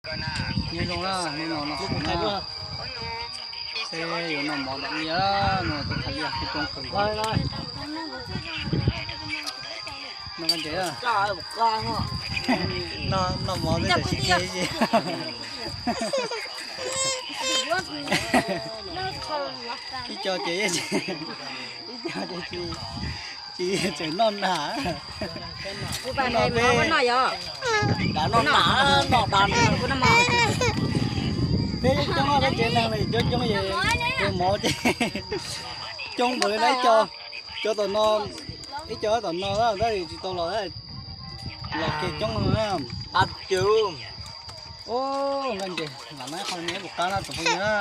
Nyob zoo na, hnub no no xwb na, seb yuav noj mov tom niaj no tus tham liaj kuj coob kawg nkaus. Noj koj ntses, noj mov twb tam sim ke. Ib co ces, ib co ces tsis, tsis tseem noj nas. Noj peb, noj nas, noj das. Peb coob, peb tsev neeg li coob coob es tus mov ces coob npaum li na. Ib co, cov tom no, ib co tom no tab sis tsis tau los, los kiag coob no na. Ub, nkaj ntses lam nab qhov me ub qab na tsoom phooj ywg na.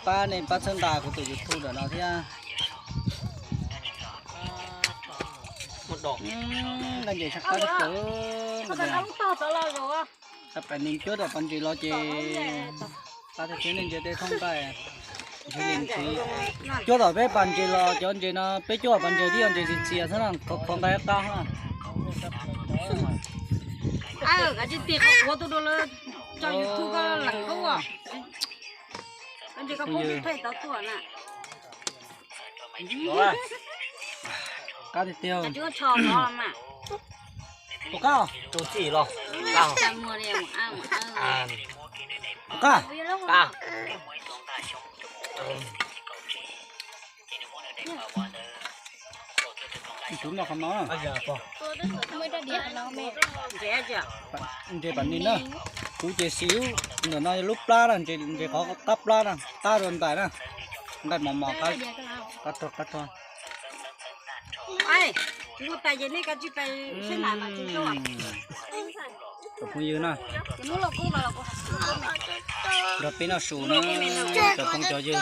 Pab nej pab txhawb nqa kuv tus YouTube ntawm no thiab. Nkaj ntses tshaj qab tshaj plaws. Tab pais neeg cuab tom pas ntses los ces pab tag kis nej ntsia tej thooj nqaij. Cuab tom peb pas ntses los cov ntses no peb cuab pas ntses tib yog ntses txias txias xwb na, khov nqaij qab na. Kav tsij tig qhov quav tuaj rau lawv tso YouTube koj lees kub. Koj ntses koj poob tib pheej tau tuaj na. Qab tiag tiag. Tus qab, tus txij los, tus qab, qab. Tus no qhov no, ntses pam ni na. Kuv ces xis ntawm no yog lub plab na, ntses qhov qab plab na, qab rau ntais na, nqaij mos mos qab, qab rog qab rog. Tus pais ces nej kav tsij pais seb nas mas tsis tau. Cov phooj ywg na, nrog peb noj su na, cov phooj cov ywg.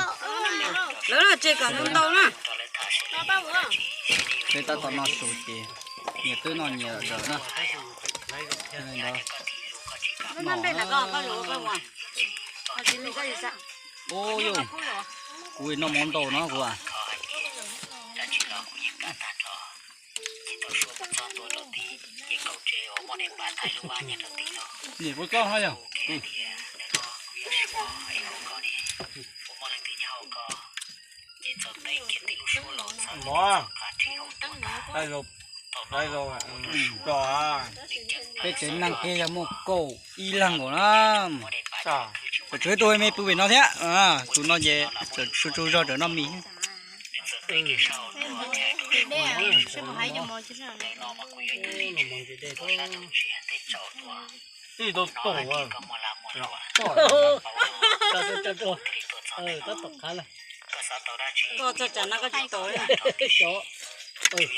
Lawv los tseg kom ntau ntau na. Peb tab tom noj su ces nyias twb noj nyias lawm na. Ub yus, kuv noj mov ntau no kuv. Nim kuv txob hov yog. Mov, peb tsev neeg kiag yog muaj kaum ib leeg nkaus na. Tseem tshuav ib tug me pw pem no thiab. Tus no ces tseem tshuav tsaug zog tseem noj mis. Ib tug tau, tab tom qab na. Koj txog tsam no koj tsis tau. Tus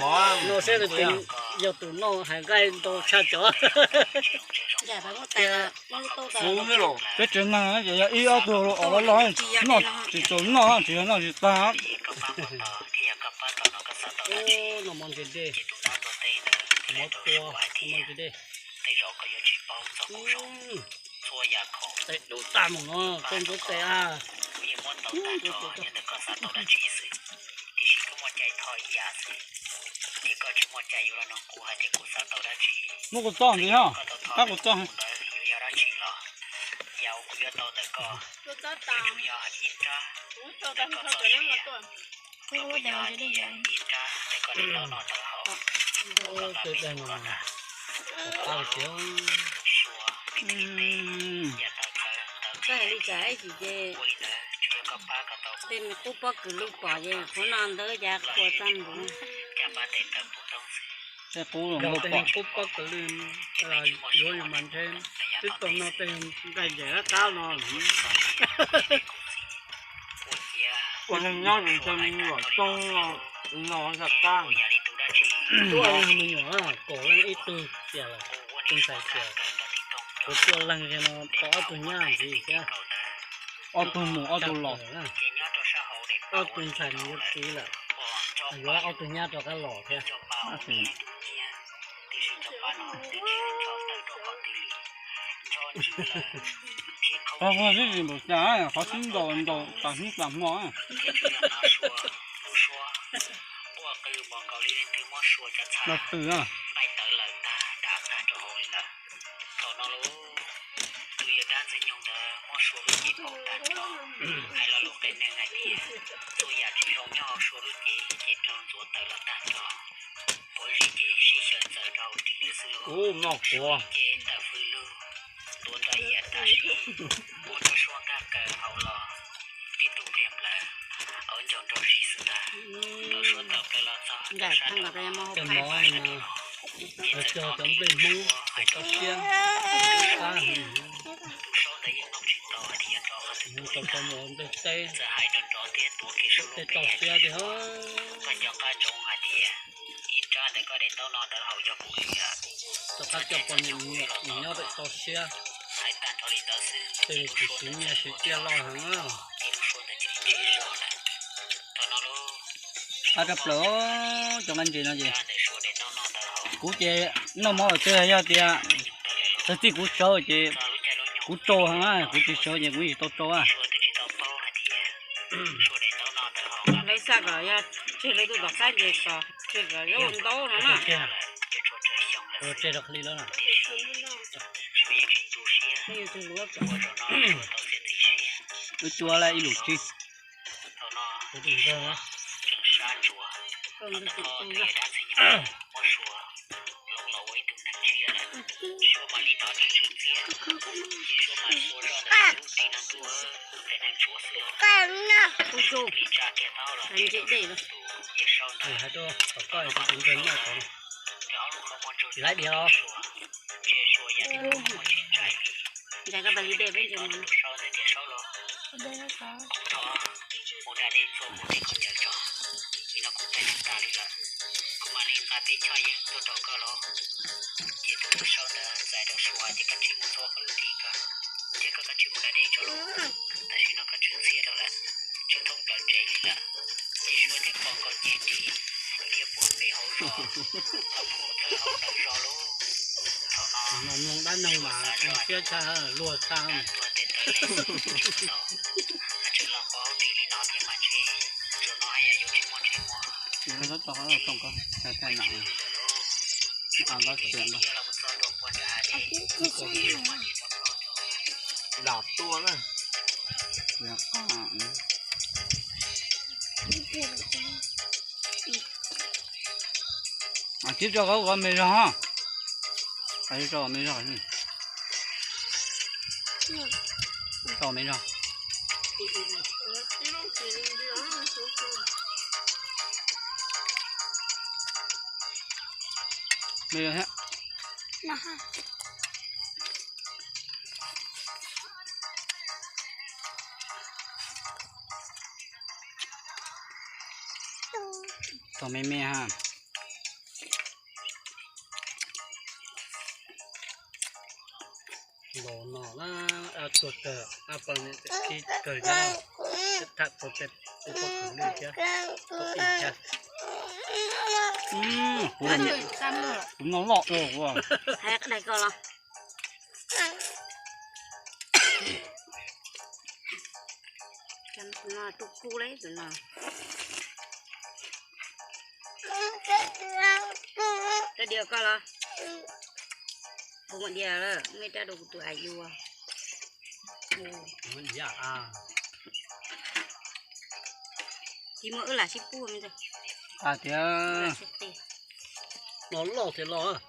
mov, no seb yog tus noj hais nqaij ntau tshaj cov. Peb tsev neeg ces yog ib ob tug los loj loj, noj tsis txaus noj, tsis yog noj tsis tag. Noj mov ntses dej, mov tua, noj mov ntses dej. Tes dub tag mus no, koj ntxuav tes a. Muab kuv txob ntxiv ho, qab kuv txob. Koj hais li cas ib chim ces tej me qub pob kws lwj pom ces qhov no ntawd cas qhuas tag npaum. Tej qub lwj pom, qub pob kws lwj yuav yus mas ntshe twb tau noj tej nqaij ncaim qab no. Ua neeg nyob zoo ntshe me nyuam txob no zaj qab. Tuaj leej me nyuam kaum leej ib tug tiag lawm, tus ntxhais tiag. Kuv tuaj leej no tau ob tug nyab ntxiv thiab. Ob tug mus ob tug los. Ob tug ntxhais mus yuav txiv lawm, yuav ob tug nyab rov qab los thiab. Qhov xwb tsis npaum cas, qhov xwb ntaus ntaus tas hnub tas hmo. Ua qw npaum nkaus li leej twg muab Sua cov txhab nqaij tawv lawm tag dav tag rau hauv li lawm. Thaum no lub tus yawg dab ntxwg nyoog ntawd muab Sua lub cev paum tag nrho, hais lo lus qias neeg hais tias txhua yam tsis zoo nyob hauv Sua lub cev ces raug ntxuav tawv los tag nrho. Quav zis ces sib xyaw ntxaws rau hauv ris lawm xwb lauj. Sua ces tawm fws lug ntua nrog yam tam sim, muab rau Sua nkag kaws hauv los tib tug npliag nplaws, auv ncaus nraug zis xwb ntag. Thaum Sua tawm plaws los txog rau sab nraud, ces txawm hnov kiag Sua hais rau Sua, tus saub ntawd yeej nug tsis tau hais tias yog rov qhov twg tuaj li ntag. Txawm hais nrov nrov thiab tuav kiag Sua lub npe hais tias, koj nco qab ntsoov hais tias ib rab ntawm koj daim ntaub no ntawd hauv yog kuv li lawm. Txawm hais tag nrho li ntawd xwb, ces lub suab ntawd cia li ntsiag zog lawm. Thaum no lub, qab rau plaws cov nqaij ntses no ces, kuv ces noj mov lawm twg yog tias txog txij kuv sawv ces kuv tsaus heev, kuv tsis sawv ces kuv yeej tsis tau tsaus. Lawv xav kom yog tseg lawv tus tom qab ntses txog tseg kom yog ntaub no na. Tseg rau qhov li lawm. Wb cua lawm ib lus tsib. Hais rau kom koj tus ntses noj tau. Tsis laib diav. Ntshai koj pab li dej peb ntses mus. Kuv mam li nqa peb choj yeeb tuaj rau koj los, ces tus tub saub ntawd txais rau Sua hais tias koj tsis mus txog koj lub nrig ko, thiab koj kav tsij mus da dej tso lauj. Tam sim no koj tsw ntxhiab rau lawm, tsw thoob plaws ntsev li lawm, ces Sua thiaj pom koj nce ris, thiaj puag pem hauv zos, hauv phuj thawj hauv ntawv zos lauj. Thaum no mloog dab neeg mas siab tshaj luag tshaj. Tuag tes tawv li, tsis tau, tseem los pov hauv ris li no thiab mas ntshe, tsuas no haj yam yuav tsis muaj ntsej muag. Dam tuaj na. Tib tso koj me zog, tib tso me zog, tso me zog. Me zog thiab. Tso me me ha. Los no na, tuag kawg, a pa niam tseem khib kawg thiab, tham tau tej pob kws lwj thiab, pob kws thiab. Kuv no loj dua. Hais qhia koj los. Tus kub leb tus no. Rab diav koj los? Kuv muaj diav lawm, muaj ib rab rau kuv tus a yua. Tsis muaj wb lam sib pub me ntxhais. Tias no loj thiaj los.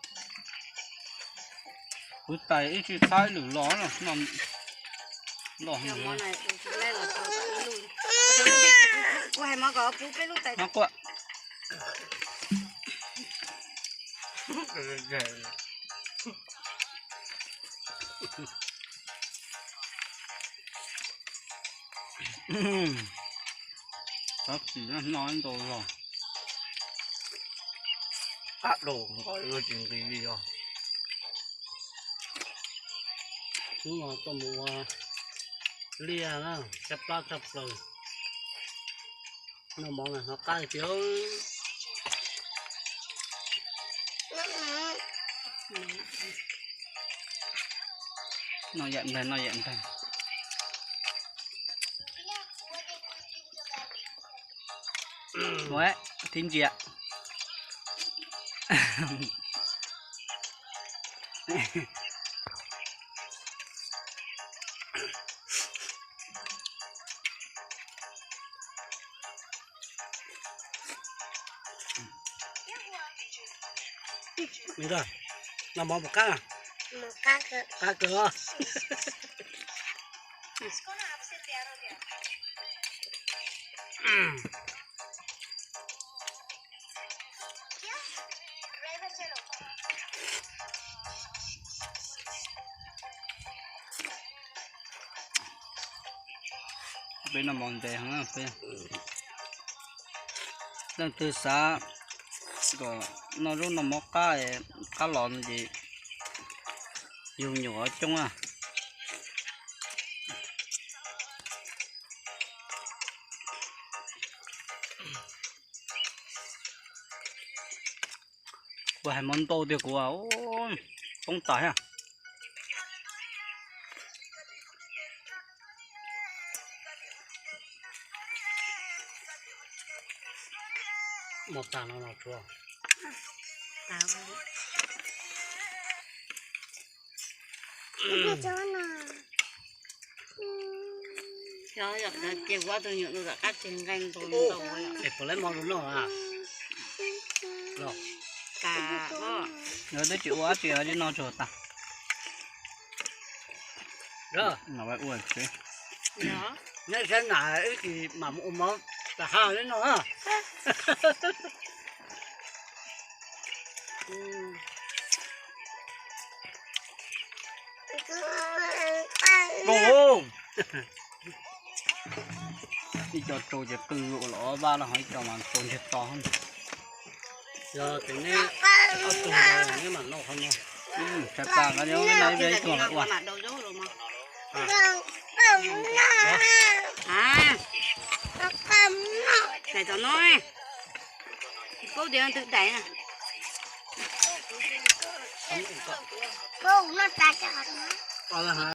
Kuv tais ib tsis qab lwm los no. Loj heev. Kuv hais mov kom pub peb lub tais. Tab sis no ntau zog. Qab rau nqos yuav tsis nqis li os. Hnub no tuaj mus ua liaj na, tshaj plab tshaj plaws. Noj mov mas hnov qab tiag. Noj yam ntag, noj yam ntag. Ua, thib ntsia. Noj mov mus qab, qab kawg. Peb noj mov ntev heev peb. Leej twg xav kom noj zaub noj mov qab, qab los no ces yug nyuam coob na. Kuv hais mov ntau tiag kuv poob tas thiab. Mov tas no los tsuav. Ces kuv ob tug nyuam rov qab tsis nqee ntau ntau. Es puas lawv mov lus noj a? Los, twb tsis ua dab tsi li no tsuas tas. Nyob sab na ib chim mam mus ua mov tas ha li no. Ib co rau ces qw ua los vaj no, ho ib co mas rau ntsiag to. Yog tias neb ob tug neb mam noj qhov no. Tshav tas ko nyob ib pliag ib tug lawv ua. Daim tom no, paub tias twg daim na.